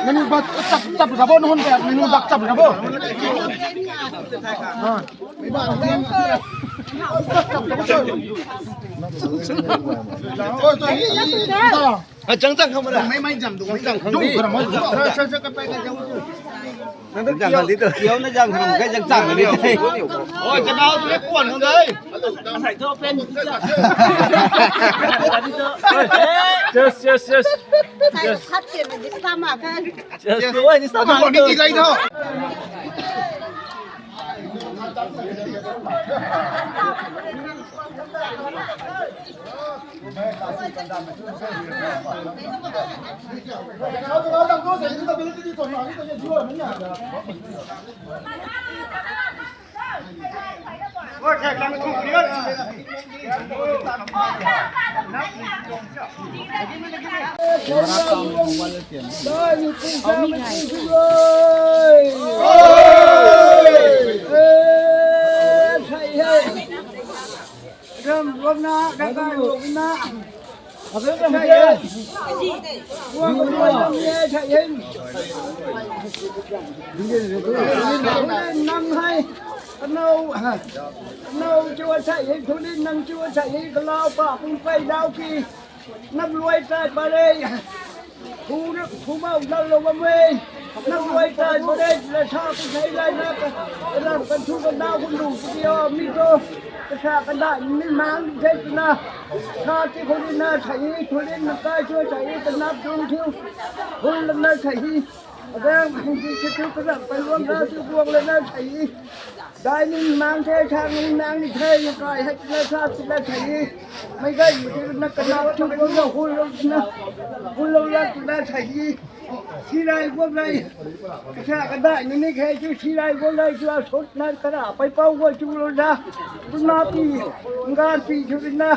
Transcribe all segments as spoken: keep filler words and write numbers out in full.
Nangniw bak chap chap rabo, nunc bak nangniw bak chap rabo. Chap chap. Chang chang kham ra. Mei mei jam du, mei jam kham di. Nang jam kham di tu. Kiu na jam kham, kai jam chang di. Oi, chana tu le kuan kham dei. Yes, yes, yes. Yes. Yes, oi, ni sa ma. Ni kai tho. Ram, ram na, ram na, ram na. Ram, ram na. Ram, ram na, ram na. Nang hai, kanow, kanow chua sai hei, thuli nang chua sai hei, kalau pa, pung pai dau ki. Nap luai tai pare. Thu, thu mau lal lo bam e. Nap luai tai pare, la sa ku sai lai na ka. Ram kan thu kan dau kun lu ku dio, mi to. Ka sa kan dai, mi mang de na. Sa ti khou di na, sai, thu di na kai chua sai, ka nap dung thiu. Hun lam na sai. Adang, hing di chu chu ka ram pai luang na, chu buang la na sai. Dai ni mang the, thang ni mang ni the, ni kai hei na sa ti la thei. Mei gai mu ti na ka na chu ko na hu lo na. Hu lo la ti la thei. Sirai guang lai. Ka sa ka dai ni ni khe chu sirai guang lai chu a sut na ka ra pai pau guang chu lo na. Tu na pi, ngar pi chu na.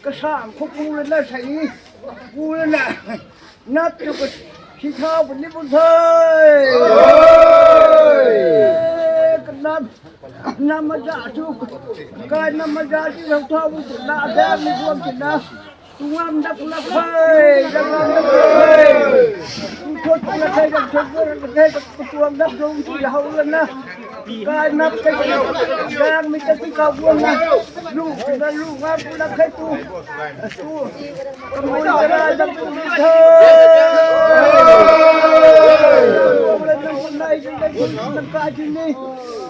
Ka sa ko ku la na thei. Ku la na. Nap tu ka si thau puni pu the. Ka nap, nap maza chu, kai nap maza chu thau thau pu na, dam ni guam ti na. Tu ngam dak lak the, dak lak lak the. Tu thot lak the, dak thot lak the, dak tuang dak dong ti hau la na. Kai nap kai nap, gang mi ta ti kau guang na. Lu na lu ngam pu lak the tu. Tu. Kamui kara dam tu ni the. Kamui dam tu nai jin dam tu nang ka jin ni.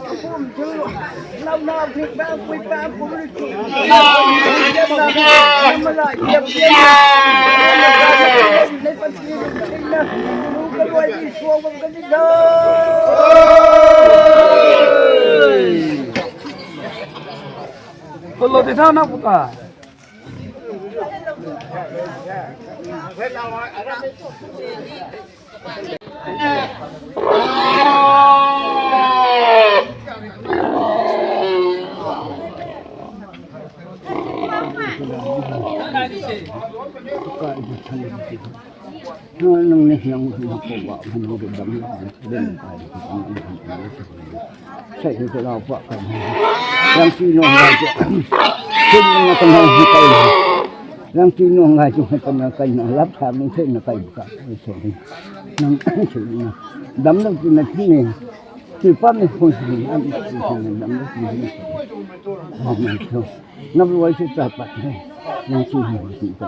Kum tu. Lau na pik bam pui bam kum ni tu. Malai yap yap. Nei pan ti ni na. Lu ka luai ni suang bam ka ni da. Kolo ti tha na puta. Nang ni nang nang ko ba nang ko dam nang den kai. Sai ni ko lau pa kai. Yang ti nong ngai tu. Tin na ko nang kai. Yang ti nong ngai tu ko na kai na lap sa ni sai na kai ka. Sai ni. Nang sai ni. Dam nang ti na ti ni. Ti pa ni ko ni dam nang ti ni. Nang luai si ta pat ni. Yang ti ni ti ta.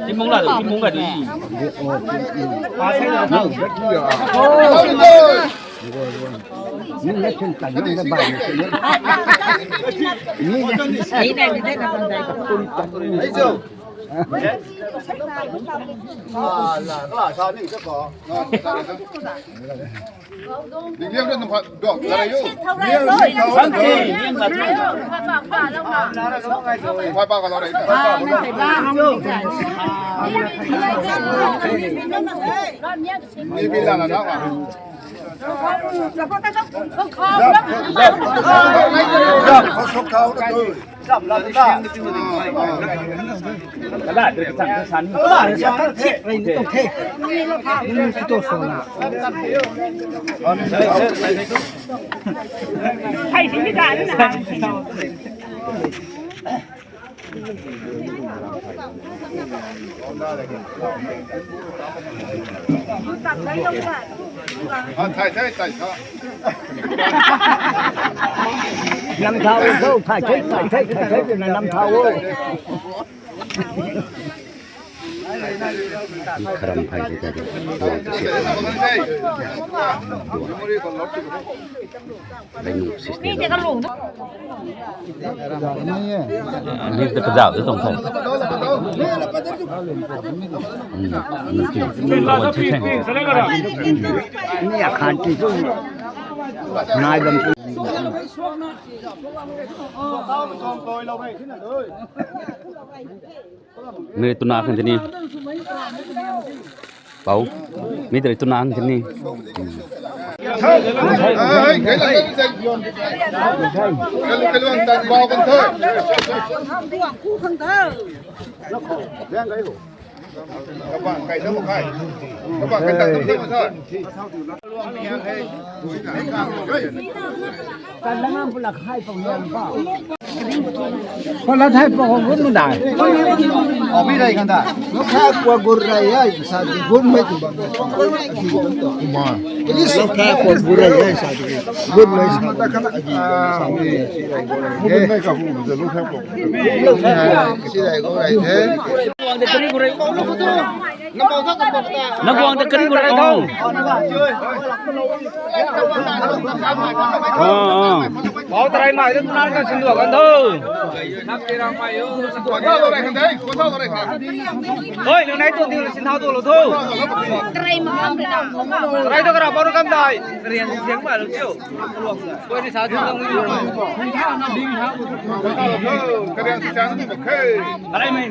Imung la, imung ka di. Nam thau o, thau, thau, thau, thau, thau, thau, nam thau o. Kharam phai di ta di. Lung tu si. Lung system. Ni ta kazau tu tong thai. Hmm, hmm, hmm. Ni akhan ti tu. Nai bam tu. Mi tuna khang tini. Pau. Mi tari tuna khang tini. Pala thai pok gun mu dai. Abi rai kan da. Lok tha kwa gur rai ai sa di gun mai tu ba. Kuma. Lok tha kwa gur rai ai sa di gun mai sa. Gun mai ka hu de lok tha kwa. Lok tha kwa si rai go rai the. Nang guang ta kari gurai o. Ah, ah. Bau tarai mai tu nang ka sinduak kan tho. Oi, lu nai tu ding sin thau tu lo tho. Tarai tu kara bau kam dai. Rian siang ma lo tiu. Koi ni sa tu dang. Karian si chang ni ma khe. Tarai mai.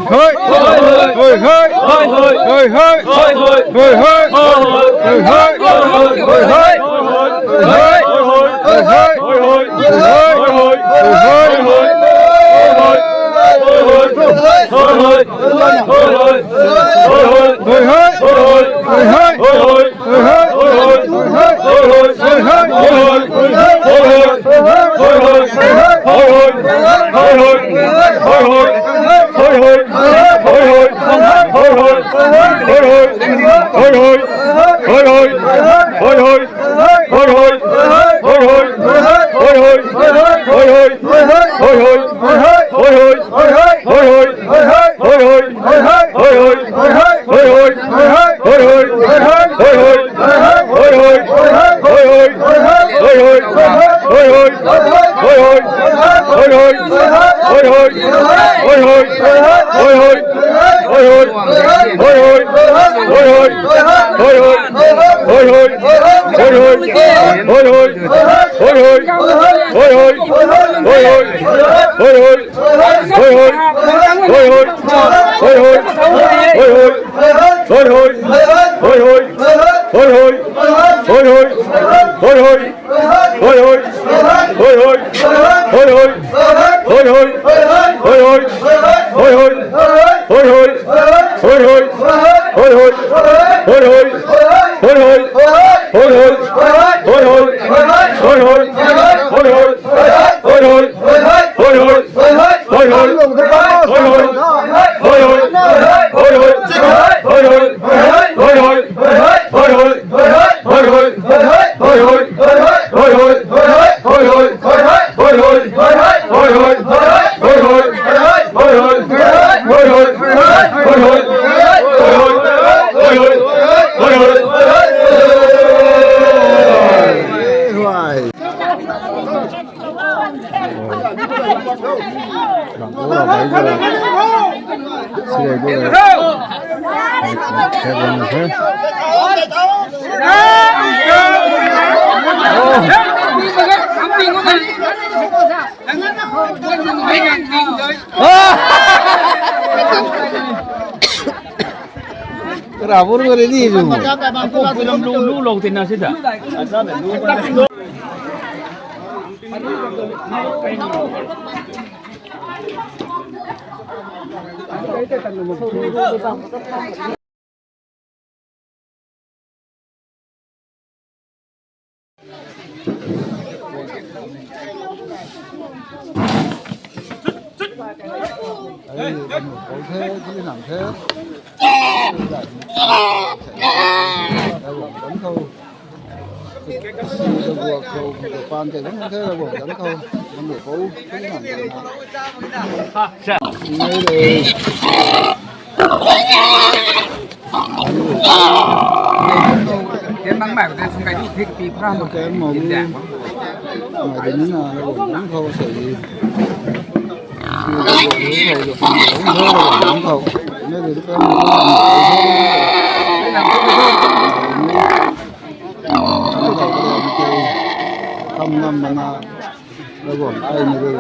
Hoi! Hoi hoi! Hoi hoi! Hoi hoi! Hoi hoi! Hoi hoi! Rabur ko ready ju. Lu lu lo tina sida. Pan te dang the, la guang dang khou, dang le pou, dang le na. Nai le. Ken bang mai ko sung kai tu thik pi phra mo. Ken mo. Mai de ni na, la guang dang khou sei. Kam ngam mana, la guang ai ni de.